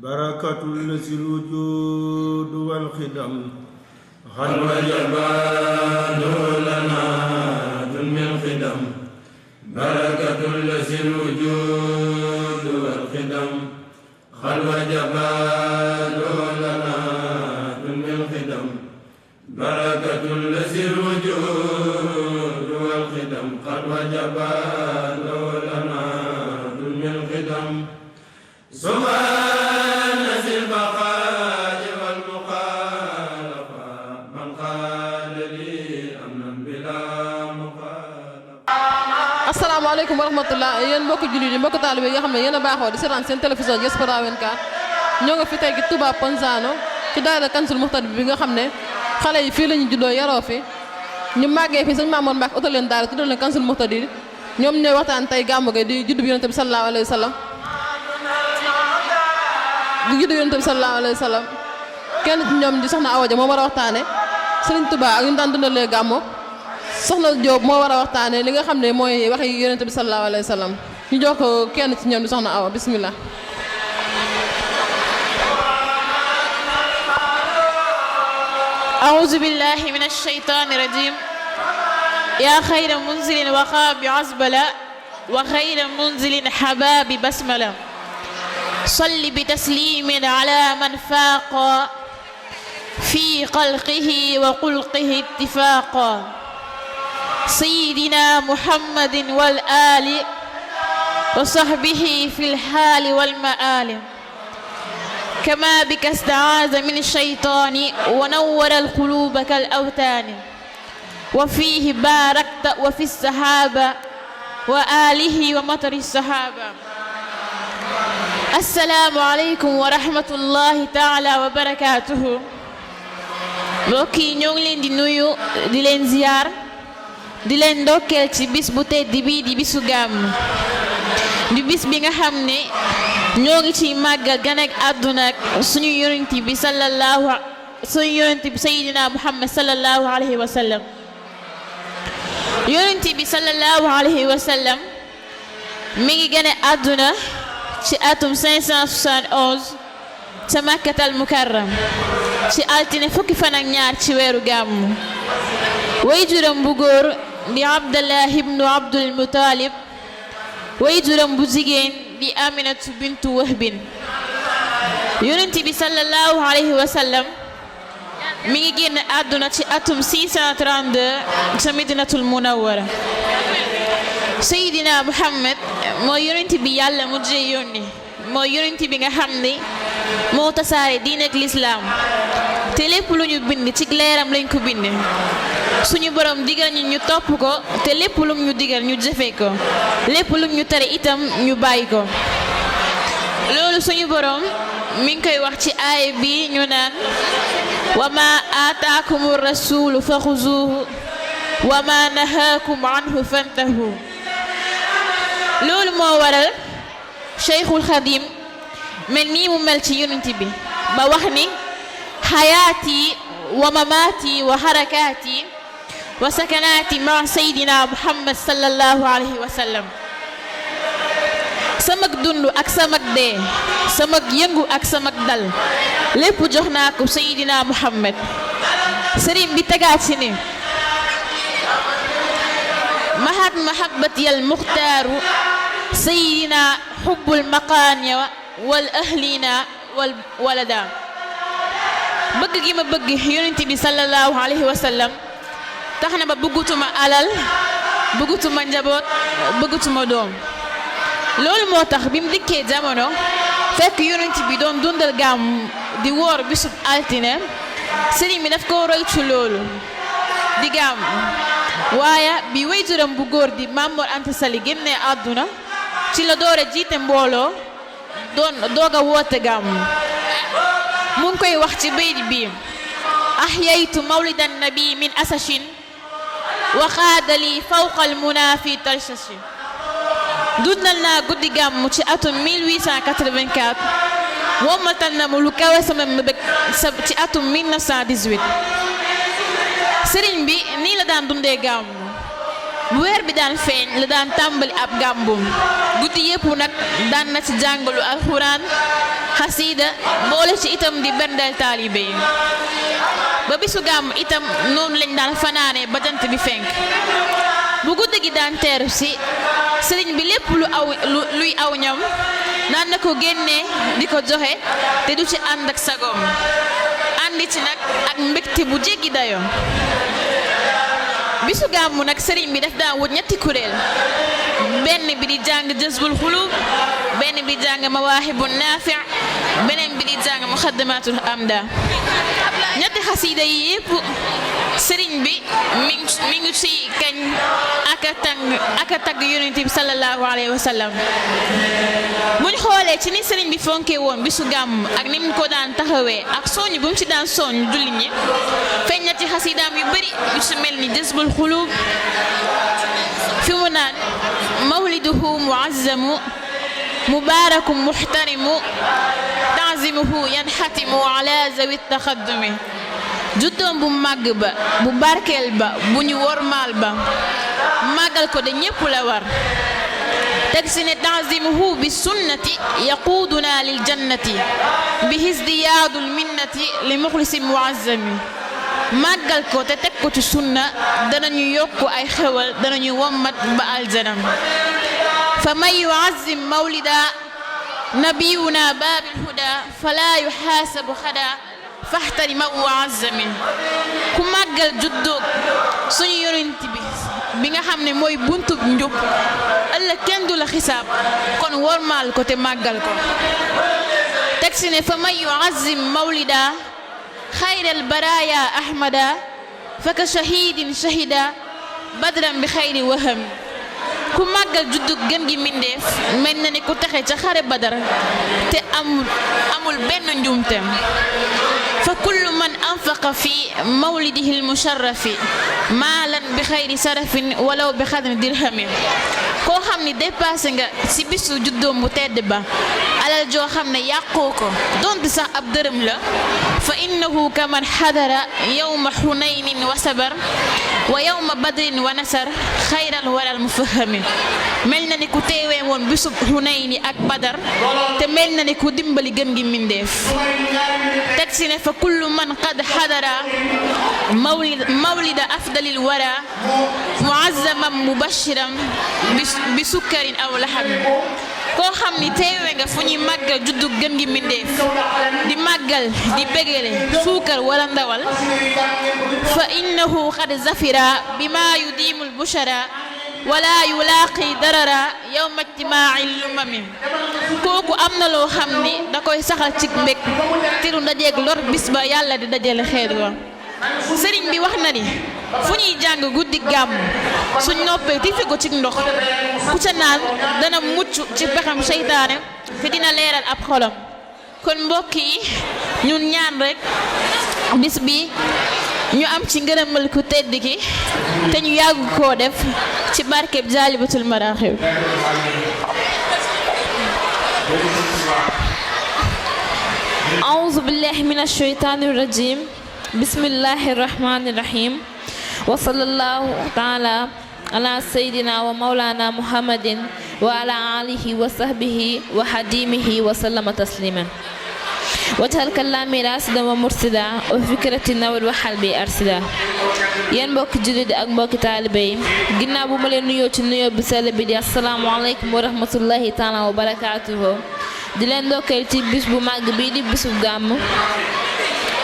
بركة الذي الوجود والخدم خلو جبال لنا من الخدم بركة الذي الوجود والخدم خلو جبال لنا من الخدم بركة الذي الوجود والخدم خلو جبال لنا من الخدم سبحان ذي البقاء والمخالفة من قال لي أمنا بلا مخالفة. asalaamaaleykum wa rahmatulah yéen mbokki jullit yi mbokki taalibe yi nga xam ne yéen a baaxoo di seetaan seen télévision Diaspora 24 ñoo nga fi tey gi Touba Ponzano ci daara Kanzul Muhtadi bi nga xam ne xale yi fii la ñu juddoo yaroo fi ñu màggee fi sëñ Mamour Mbacke utal leen daara tuddal leen Kanzul Muhtadi ñoom ñooy waxtaan tey gàmmu gi di juddu bi yonent bi sallallahu alayhi wa sallam kenn ci ñoom di soxna Awa Dia moo war a waxtaane Serigne Touba ak ñu daan dundalee gàmmu soxna Diop moo war a waxtaane li nga xam ne mooy waxi yonent bi sallallahu alayhi wa sallam ñu jox ko kenn ci ñoom di soxna Awa bismillah. أعوذ بالله من الشيطان الرجيم يا خير منزل وخاب عزبلا وخير منزل حباب بسملا صل بتسليم على من فاق في خلقه وخلقه اتفاقا سيدنا محمد والآل وصحبه في الحال والمآل كما بك استعاذ من الشيطان ونور القلوب كالأوتان وفيه باركت وفي السحابة وآله ومطر السحابة السلام عليكم ورحمة الله تعالى وبركاته mbokk yi ñoo ngi leen di nuyu di leen ziyaar di leen ndokkeel ci bis bu tedd bii di bisu gàmm di bis bi nga xam ne ñoo ngi ci màggal gan ak àdduna ak suñu yonent bi Seydina Muhammad sallallahu alayhi wa sallam yonent bi sallallahu alayhi wa sallam mi ngi gane àdduna ci atum 571 ca Makkatal Mukarram ci altine fukki fan ak ñaar ci weeru gàmmu waajuram bu góor di Abdallah ibnu Abdul Muttalib waajuram bu jigéen di Aminatu bintu Wahbin yonent bi sallallahu alayhi wa sallam mi ngi génn àdduna ci atum 632 ca Madinatul Munawwara Seydina Muhammad mooy yonent bi yàlla mujjee yónni mooy yonent bi nga xam ne moo tasaare diin ak lislaam te lépp lu ñu bind ci leeram lañ ko bind suñu borom digal ñu topp ko te lépp lum ñu digal ñu jëfe ko lépp lum ñu tere itam ñu bàyyi ko loolu suñu borom mi ngi koy wax ci aaya bi ñu naan wa ma aataakumu rasulu fa xuzuuhu wa ma nahaakum anhu fantahu loolu moo waral Cheikhul Khadim mel nii mu mel ci yonent bi ba wax ni xayaati wa mamaati wa harakaati wa sakanaati ma Seydina Muhammad sallallahu alayhi wa sallam samak dund ak samak dee samak yëngu ak samak dal lépp jox naa ko Seydina Muhammad sëriñ bi tegaat ci ni mahat mahabbati al muxtaaru Seydina xubbul maqaaniya wal ahlina wal walada bëgg gi ma bëgg yonent bi sallallahu alayhi wa sallam tax na ba bëggatuma alal bëggatuma njaboot bëggatuma doom loolu moo tax bi mu dikkee jamono fekk yonent bi doon dundal gàmm di woor bisub altine sëriñ bi daf ko roy ci loolu di gàmm waaye bi waajuram bu góor di Mamour Anta Sali génnee àdduna ci la door a jiite mbooloo doog a woote gàmm mu ngi koy wax ci bayt bi ahyaytu mawlidan nabi min asashin wa xaadali fawqal munafi talsashi dundal naa guddi gàmm ci atum 1884 wommatal na mu lu kawe sama mbëgg ci atum 1918 sëriñ bi nii la daan dundee gàmm bu weer bi daan feeñ la daan tàmbali ab gàmbum guddi yépp nag daan na ci jàngalu alxuraan xasiida boole ci itam di berndeel taalibe yi ba bisu gàmm itam noonu lañ daan fanaanee ba jant bi fenk bu guddi gi daan teeru si sëriñ bi lépp luy aw ñam naan na ko génnee di ko joxe te du ci ànd ak sagoom àndi ci nag ak mbégte bu jéggi dayoo bisu gàmmu nag sëriñ bi daf daan wut ñetti kuréel benn bi di jàng jazbul xulub benn bi di jàng mawaahibu naafi' beneen bi di jàng muxaddamatul amda ñetti xasiida yi yépp sëriñ bi mi ngi ci kañ ak a tagg yonent bi sallallahu alayhi wa sallam buñ xoolee ci ni sëriñ bi fonkee woon bisu gàmm ak ni mu ko daan taxawee ak soññ bu mu ci daan soññ jullit ñi feeñ na ci xasiidaam yu bari yu ci mel ni jazbul xulub fi mu naan mawliduhu muazzamu mubarakum muhtarimu tanzimuhu yanxatimu ala zawi taxaddumi juddoom bu màgg ba bu barkeel ba bu ñu wormaal ba màggal ko de ñépp la war teg si ne tanzimuhu bi sunnati yaquuduna lil jannati bi hisdiyaadul minnati li muxlisin muazzami màggal ko te teg ko ci sunna danañu yokk ay xewal danañu wommat ba aljanam fa man yuazzim mawlida nabiyuna baabil huda fala yuxaasabu xada faxtarima wa azzami ku màggal juddoog suñu yonent bi nga xam ne mooy buntub njub ëllëg kenn du la xisaab kon wormaal ko te màggal ko teg si ne fa man yuazzim mawlida xayral baraaya ahmada faka shahidin shahida badran bi xayri waham ku màggal juddug gën gi mbindeef mel na ni ku taxe ca xare badar te amul benn njuumteem fa kullu man anfaqa fi mawlidihi almusharrafi maalan bi xayri sarafin walaw bi xadri dirhamin koo xam ni dépassé nga ci bisu juddoom bu tedd ba alal joo xam ne yàqoo ko donte sax ab dërëm la fa innahu kaman xadara yawma xunaynin wa sabar wa yawma badrin wa nasar xayral waral mufahami mel na ni ku teewee woon bisub xunayni ak badar te mel na ni ku dimbali gën gi mbindeef teg si ne fa kullu man qad xadara mawlida afdalil wara muazzaman mubashiran bi sukkarin aw laxam koo xam ni teewe nga fu ñuy màggal juddu gën gi mbindeef di màggal di bégale suukar wala ndawal fa innahu qad zafira bima yudiimul bushara wala yulaaqi darara yawma ijtimaa'il lumami kooku am na loo xam ni da koy saxal ci mbég tiru ndajeeg lor bis ba yàlla di dajale xeet wa sëriñ bi wax na ni fu ñuy jàng guddi gàmm suñ noppee tifi ko ci ndox ku ca naan dana mucc ci pexam seytaane te dina leeral ab xolam kon mbokk yi ñun ñaan rek bis bi ñu am ci ngërëmal ku tedd ki te ñu yàgg koo def ci barkeb jaalibatul maraaxib a'uuzu billahi minash shaytaanir rajiim bismillahir rahmanir rahim wa sallallahu taala ala sayyidina wa mawlana muhammadin wa ala alihi wa sahbihi wa hadimihi wa sallama tasliman wajhal kalaami rasida wa mursida wa fikrati nawal wa xalbi arsida yéen mbokki jullit ak mbokki taalibe yi ginnaaw bu ma leen nuyoo ci nuyoo bi sell bi di assalaamu aleykum wa rahmatullahi taala wa barakaatuhu di leen ndokkeel ci bis bu màgg bii di bisu gàmm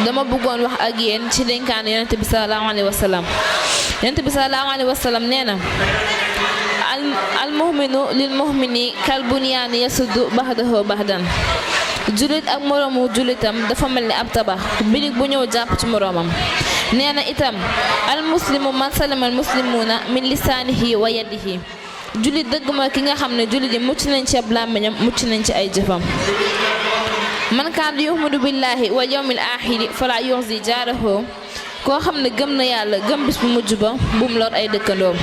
dama bëggoon wax ak yéen ci dénkaan yonent bi sallallahu alayhi wa sallam yonent bi sallallahu alayhi wa sallam nee na al mu'minu lil mu'mini kal bunyaani yasuddu ba'dahu ba'dan jullit ak moroomu jullitam dafa mel ni ab tabax birig bu ñëw jàpp ci moroomam nee na itam al muslimu man salima al muslimuna min lisaanihi wa yadihi jullit dëgg mooy ki nga xam ne jullit yi mucc nañ ci ab làmmiñam mucc nañ ci ay jëfam man kaana yu'minu billahi wal yawmil aaxiri fala yuxzi jaarahu koo xam ne gëm na yàlla gëm bis bu mujj ba bum lor ay dëkkandoom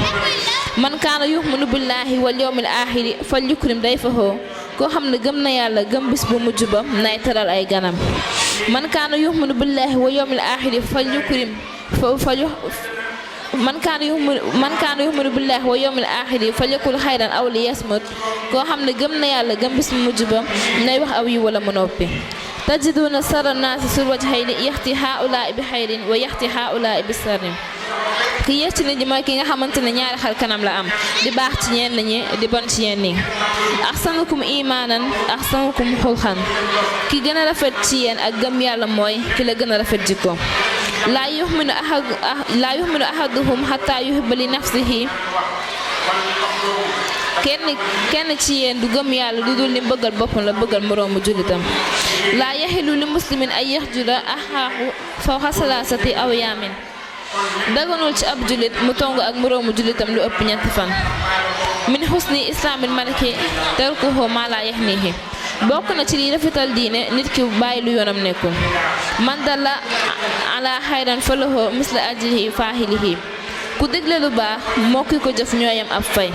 man kaana yu'minu billahi wal yawmil aaxiri fal yukrim dayfahu koo xam ne gëm na yàlla gëm bis bu mujj ba nay teral ay ganam man kaana yu'minu billahi wal yawmil aaxiri fal yukrim man kaana yu'minu billahi wa yawmil aaxiri falyakul xayran aw liyasmut koo xam ne gëm na yàlla gëm bis mu mujj ba nay wax aw yi wala mu noppi tajiduna sarra naasi sul wajhayni yaxti haa'ulaa'i bi xayrin wa yaxti haa'ulaa'i bi sarrin ki yées ci nit ñi mooy ki nga xamante ne ñaari xar kanam la am di baax ci ñenn ñi di bon ci ñenn ñi axsanukum imaanan axsanukum xulxan ki gën a rafet ci yéen ak gëm yàlla mooy ki la gën a rafet jikko laa yu'minu ahaduhum xataa yuhibba li nafsihi kenn ci yéen du gëm yàlla du dul li bëggal boppam la bëggal moroomu jullitam laa yaxilu li muslimin ay yaxjula axaahu fawqa salaasati aw yaamin daganul ci ab jullit mu tongu ak moroomu jullitam lu ëpp ñetti fan min xusni islaamil maliki tarkuhu maa laa yaxnihi bokk na ci liy rafetal diine nit ki bàyyi lu yoonam nekkul man dalla ala xayran falahu misla ajrihi faahilihi ku dégle lu baax moo ki ko jëf ñooyam ab fay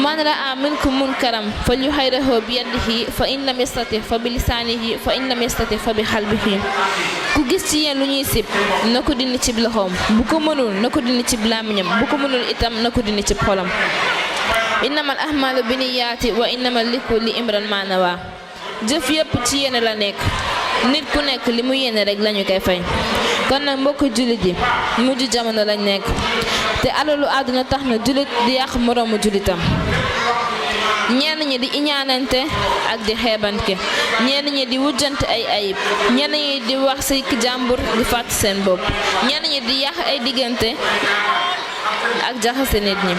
man raa minkum munkaram falyughayyirhu bi yadihi fa in lam yastati fa bi lisaanihi fa in lam yastati fa bi qalbihi ku gis ci yéen lu ñuy sib na ko dindi ci loxoom bu ko mënul na ko dindi ci làmmiñam bu ko mënul itam na ko dindi ci xolam innamal ahmaalu binniyaati wa innamal likulli imrin maa nawaa jëf yépp ci yéene la nekk nit ku nekk li mu yéene rek lañu koy fay kon nag mbokk jullit yi mujj jamono lañ nekk te alalu àdduna tax na jullit di yàq moroomu jullitam ñenn ñi di iñaanante ak di xeebante ñenn ñi di wujjante ay ayib ñenn ñi di wax say jàmbur di fàtt seen bopp ñenn ñi di yàq ay diggante ak jaxase nit ñi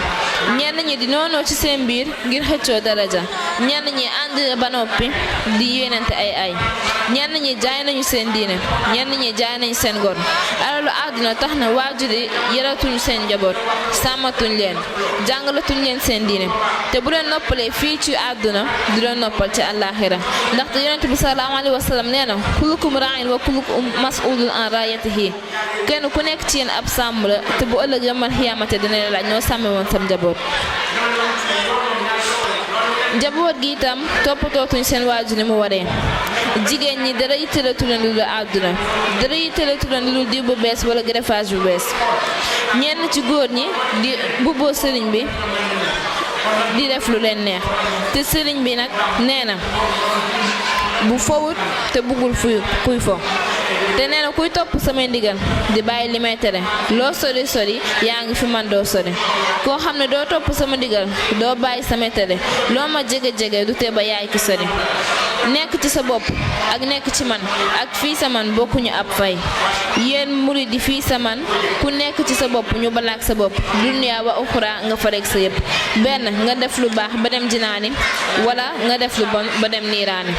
ñenn ñi di noonoo ci seen biir ngir xëccoo daraja ñenn ñi ànd ba noppi di yéenante ay ñenn ñi jaay nañu seen diine ñenn ñi jaay nañu seen ngor alalu àdduna tax na waajur yi yaratuñu seen njaboot sàmmatuñ leen jàngalatuñ leen seen diine te bu leen noppalee fii ci àdduna du leen noppal ci àllaaxira ndaxte yonent bi sallallahu alayhi wa sallam nee na kullukum raa'in wa kullukum mas'uulun an raa'iyatihi kenn ku nekk ci yéen ab sàmm la te bu ëllëg yamal xiyaamate dina la laaj ñoo sàmme woon sam njaboot njaboot gi itam toppatootuñ seen waajur ni mu waree jigéen ñi dara yittalatu leen lu dul àdduna dara yittalatu leen lu dul diw bu bees wala greffage bu bees ñenn ci góor ñi di mbubboo sëriñ bi di def lu leen neex te sëriñ bi nag nee na bu fowut te buggul kuy fo te nee na kuy topp samay ndigal di bàyyi li may tere loo sori yaa ngi fi man doo sori koo xam ne doo topp sama ndigal doo bàyyi samay tere loo ma jege du tee ba yaay ki sori nekk ci sa bopp ak nekk ci man ak fii sa man bokkuñu ab fay yéen murid di fii sa man ku nekk ci sa bopp ñu balaak sa bopp dunya wa uxra nga farek sa yëpp benn nga def lu baax ba dem jinaani wala nga def lu bon ba dem niiraani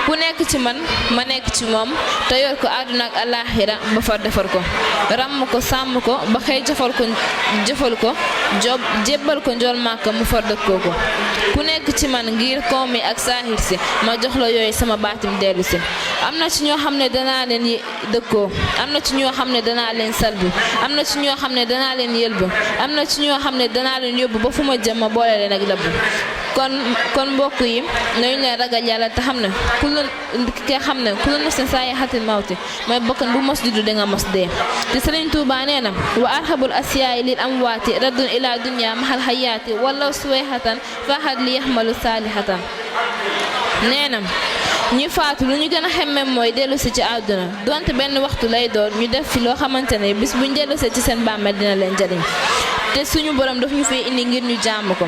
ku nekk ci man ma nekk ci moom te yor ko àdduna ak alaaxira ba far defar ko ràmm ko sàmm ko ba xëy jëfal ko jébbal ko njool màkka mu far dëkkoo ko ku nekk ci man ngir koom mi ak saaxir si ma jox la yooyu sama baatim dellu si am na ci ñoo xam ne danaa leen dëkkoo am na ci ñoo xam ne danaa leen salbu am na ci ñoo xam ne danaa leen yëlbu am na ci ñoo xam ne danaa leen yóbbu ba fu ma jëm ma boole leen ak lëbb kon mbokk yi nañu leen ragal yàlla te xam ne kullu nafsin zaa'iqatul mawti mooy bakkan bu mos juddu danga mos dee te Sëriñ Tuubaa nee na wa arhabul asiyaa'i lil amwaati raddun ila dunya mahal hayaati walaw suwayhatan fahad li yaxmalu saalihatan nee na ñi faatu lu ñu gën a xemmem mooy dellusi ci àdduna donte benn waxtu lay doon ñu def fi loo xamante ne bis buñ dellusee ci seen bàmmeel dina leen jariñ te suñu borom daf ñu fee indi ngir ñu jaamu ko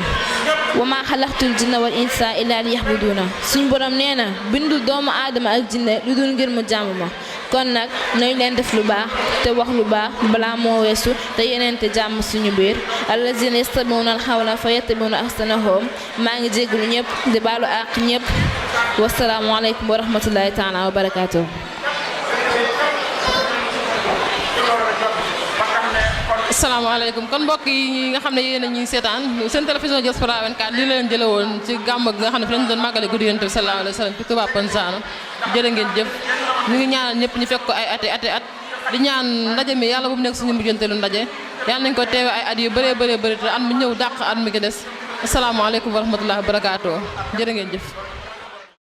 wa maa xalaqtul jinna wal insa illa liya'buduna suñu borom nee na bindul doomu aadama ak jinne lu dul ngir mu jaamu ma kon nag nañ leen def lu baax te wax lu baax balaa moo weesu te yeneen te jàmm suñu biir allazina yastabi'una al-qawla fa yattabi'una ahsanahu maa ngi jégalu ñëpp di baalu àq ñëpp wasalaamu aleykum wa rahmatullahi taala wa barakaatuh. asalaamaaleykum kon mbokk yi nga xam ne yéen a ñuy seetaan seen télévision Diaspora 24 li leen jële woon ci gàmm gi nga xam ne fi lañu doon màggale guddi Yonent bi sallallahu alayhi wa sallam ci Touba Ponsano jërë ngeen jëf ñu ngi ñaanal ñëpp ñu fekk ko ay ati at di ñaan ndaje mi yàlla bu mu nekk suñu mujjanteelu ndaje yàlla nañ ko teewe ay at yu bëree bëri te at mi ñëw dàq at mi ki des asalaamaaleykum wa rahmatullahi wa barakaatu jërë ngeen jëf